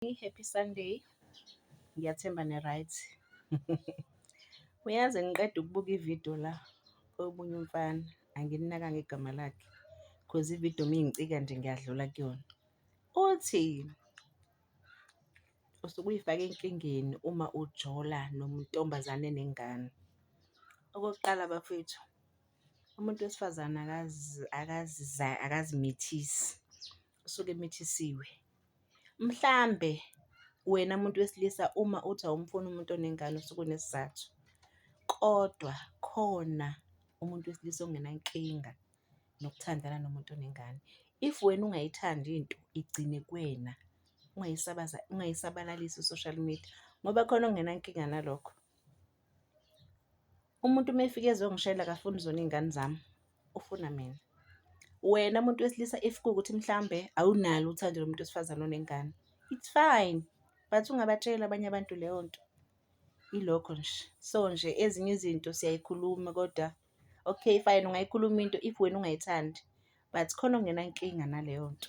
Happy Sunday. Ngiyathemba ni-right. Uyazi ngiqeda ukubuka ividiyo la komunye umfana, angilinakanga igama lakhe cause ividiyo mingicika nje ngiyadlula kuyona. Uthi usuke uy'fake enkingeni uma ujola nontombazane enengane. Okokuqala bafwethu, umuntu wesifazane akazimithisi, usuke emithisiwe. Mhlambe wena muntu wesilisa uma uthi awumfuni umuntu onengane usuke unesizathu, kodwa khona umuntu wesilisa ongenankinga nokuthandana nomuntu onengane. If wena ungayithandi into igcine kuwena, ungayisabalalisi ku-social media ngoba khona ongenankinga nalokho. Umuntu uma efika ezongishela akafuni zona iy'ngane zami, ufuna mina. Wena muntu wesilisa if kuwukuthi mhlambe awunalo uthando lomuntu wesifazane onengane, it's fine but ungabatsheli abanye abantu leyo nto. Ilokho nje, so nje ezinye izinto siyayikhuluma kodwa okay fine ungayikhuluma into if wena ungayithandi but khona ongenankinga naleyo nto.